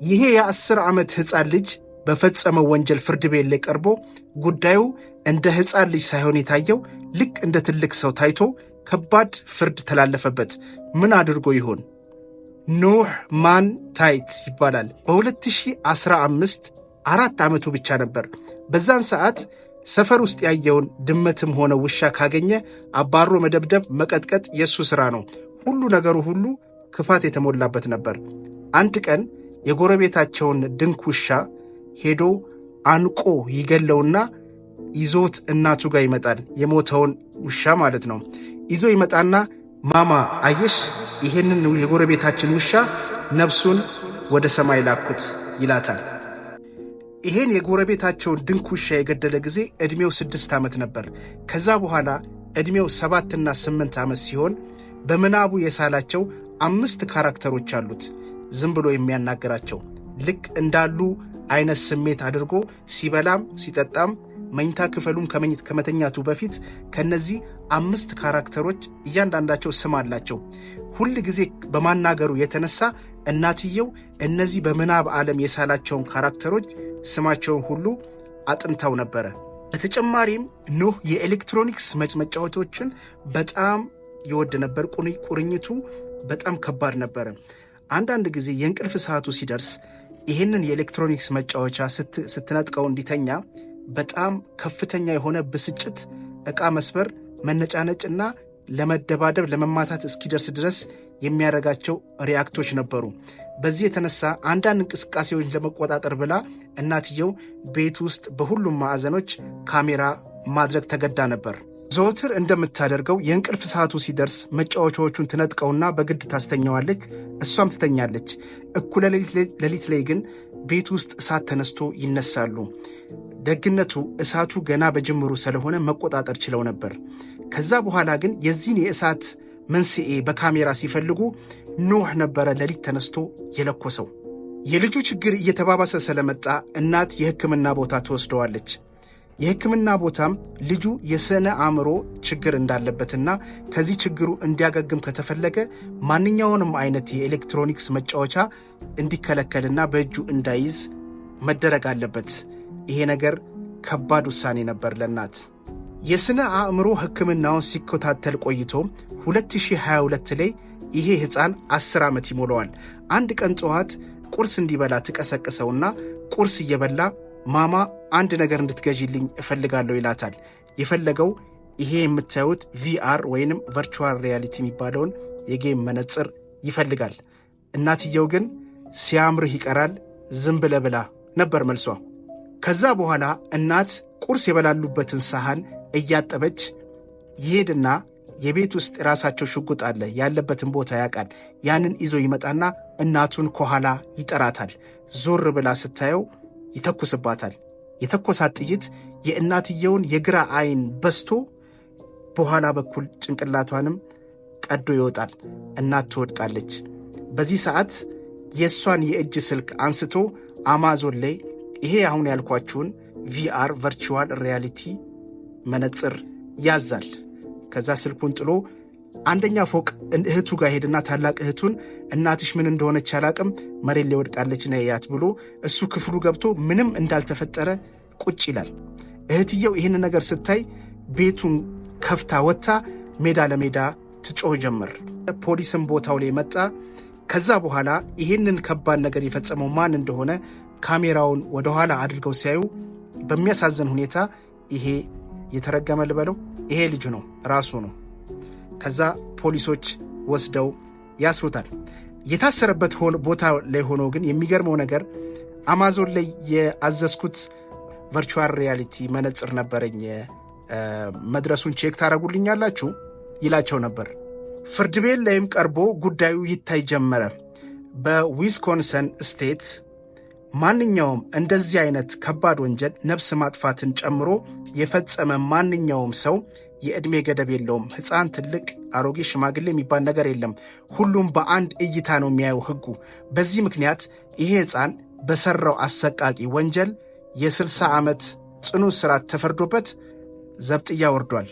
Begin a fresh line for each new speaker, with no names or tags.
ይሄ የ10 ዓመት ሕፃን ልጅ በፈጸመው ወንጀል ፍርድ ቤት ላይ ቀርቦ ጉዳዩ እንደ ሕፃን ልጅ ሳይሆን የታየው ልክ እንደ ትልቅ ሰው ታይቶ ከባድ ፍርድ ተላለፈበት። ምን አድርጎ ይሆን? ኑህ ማን ታይት ይባላል። በ2015 4 ዓመቱ ብቻ ነበር። በዛን ሰዓት ሰፈር ውስጥ ያየውን ድመትም ሆነ ውሻ ካገኘ አባሮ መደብደብ፣ መቀጥቀጥ የእሱ ሥራ ነው። ሁሉ ነገሩ ሁሉ ክፋት የተሞላበት ነበር። አንድ ቀን የጎረቤታቸውን ድንክ ውሻ ሄዶ አንቆ ይገለውና ይዞት እናቱ ጋር ይመጣል። የሞተውን ውሻ ማለት ነው። ይዞ ይመጣና "ማማ፣ አየሽ፣ ይሄንን የጎረቤታችን ውሻ ነፍሱን ወደ ሰማይ ላኩት" ይላታል። ይሄን የጎረቤታቸውን ድንክ ውሻ የገደለ ጊዜ ዕድሜው 6 ዓመት ነበር። ከዛ በኋላ ዕድሜው 7ና 8 ዓመት ሲሆን በምናቡ የሳላቸው አምስት character ኦች አሉት። ዝም ብሎ የሚያናግራቸው፣ ልክ እንዳሉ አይነት ስሜት አድርጎ ሲበላም ሲጠጣም መኝታ ክፍሉም ከመተኛቱ በፊት ከነዚህ አምስት character ኦች እያንዳንዳቸው ስም አላቸው። ሁል ጊዜ በማናገሩ የተነሳ እናትየው እነዚህ በምናብ ዓለም የሳላቸውን character ኦች ስማቸውን ሁሉ አጥንታው ነበረ። በተጨማሪም ኑህ የኤሌክትሮኒክስ መጫወቶችን በጣም ይወድ ነበር። ቁርኝቱ በጣም ከባድ ነበረ። አንዳንድ ጊዜ የእንቅልፍ ሰዓቱ ሲደርስ ይህንን የኤሌክትሮኒክስ መጫወቻ ስትነጥቀው እንዲተኛ በጣም ከፍተኛ የሆነ ብስጭት፣ ዕቃ መስበር፣ መነጫነጭና ለመደባደብ ለመማታት እስኪደርስ ድረስ የሚያደርጋቸው react ኦች ነበሩ። በዚህ የተነሳ አንዳንድ እንቅስቃሴዎች ለመቆጣጠር ብላ እናትየው ቤት ውስጥ በሁሉም ማዕዘኖች ካሜራ ማድረግ ተገዳ ነበር። ዘወትር እንደምታደርገው የእንቅልፍ ሰዓቱ ሲደርስ መጫወቻዎቹን ትነጥቀውና በግድ ታስተኛዋለች። እሷም ትተኛለች። እኩለ ሌሊት ላይ ግን ቤት ውስጥ እሳት ተነስቶ ይነሳሉ። ደግነቱ እሳቱ ገና በጅምሩ ስለሆነ መቆጣጠር ችለው ነበር። ከዛ በኋላ ግን የዚህን የእሳት መንስኤ በካሜራ ሲፈልጉ ኖህ ነበረ ሌሊት ተነስቶ የለኮሰው። የልጁ ችግር እየተባባሰ ስለመጣ እናት የሕክምና ቦታ ትወስደዋለች። የሕክምና ቦታም ልጁ የስነ አእምሮ ችግር እንዳለበትና ከዚህ ችግሩ እንዲያገግም ከተፈለገ ማንኛውንም አይነት የኤሌክትሮኒክስ መጫወቻ እንዲከለከልና በእጁ እንዳይዝ መደረግ አለበት። ይሄ ነገር ከባድ ውሳኔ ነበር ለእናት። የስነ አእምሮ ሕክምናውን ሲከታተል ቆይቶ 2022 ላይ ይሄ ሕፃን 10 ዓመት ይሞላዋል። አንድ ቀን ጠዋት ቁርስ እንዲበላ ትቀሰቅሰውና ቁርስ እየበላ "ማማ፣ አንድ ነገር እንድትገዢልኝ እፈልጋለሁ" ይላታል። የፈለገው ይሄ የምታዩት VR ወይንም virtual reality የሚባለውን የ game መነጽር ይፈልጋል። እናትየው ግን "ሲያምርህ ይቀራል፣ ዝም ብለህ ብላ" ነበር መልሷ። ከዛ በኋላ እናት ቁርስ የበላሉበትን ሳህን እያጠበች ይሄድና የቤት ውስጥ የራሳቸው ሽጉጥ አለ፣ ያለበትን ቦታ ያውቃል። ያንን ይዞ ይመጣና እናቱን ከኋላ ይጠራታል። ዞር ብላ ስታየው ይተኩስባታል። የተኮሳት ጥይት የእናትየውን የግራ አይን በስቶ በኋላ በኩል ጭንቅላቷንም ቀዶ ይወጣል። እናት ትወድቃለች። በዚህ ሰዓት የእሷን የእጅ ስልክ አንስቶ አማዞን ላይ ይሄ አሁን ያልኳችሁን VR virtual reality መነጽር ያዛል። ከዛ ስልኩን ጥሎ አንደኛ ፎቅ እህቱ ጋር ሄድና ታላቅ እህቱን "እናትሽ ምን እንደሆነች አላቅም፣ መሬት ላይ ወድቃለች፣ ነይ እያት" ብሎ እሱ ክፍሉ ገብቶ ምንም እንዳልተፈጠረ ቁጭ ይላል። እህትየው ይህን ነገር ስታይ ቤቱን ከፍታ ወጥታ ሜዳ ለሜዳ ትጮህ ጀመር። ፖሊስም ቦታው ላይ መጣ። ከዛ በኋላ ይህንን ከባድ ነገር የፈጸመው ማን እንደሆነ ካሜራውን ወደኋላ አድርገው ሲያዩ በሚያሳዝን ሁኔታ ይሄ የተረገመ ልበለው፣ ይሄ ልጅ ነው፣ ራሱ ነው። ከዛ ፖሊሶች ወስደው ያስሩታል። የታሰረበት ቦታ ላይ ሆኖ ግን የሚገርመው ነገር "አማዞን ላይ የአዘዝኩት virtual reality መነጽር ነበረኝ፣ መድረሱን check ታደርጉልኛላችሁ?" ይላቸው ነበር። ፍርድ ቤት ላይም ቀርቦ ጉዳዩ ይታይ ጀመረ። በዊስኮንሰን state ማንኛውም እንደዚህ አይነት ከባድ ወንጀል ነፍስ ማጥፋትን ጨምሮ የፈጸመ ማንኛውም ሰው የዕድሜ ገደብ የለውም። ሕፃን፣ ትልቅ፣ አሮጌ፣ ሽማግሌ የሚባል ነገር የለም። ሁሉም በአንድ እይታ ነው የሚያየው ሕጉ። በዚህ ምክንያት ይሄ ሕፃን በሰራው አሰቃቂ ወንጀል የ60 ዓመት ጽኑ እስራት ተፈርዶበት ዘብጥያ ወርዷል።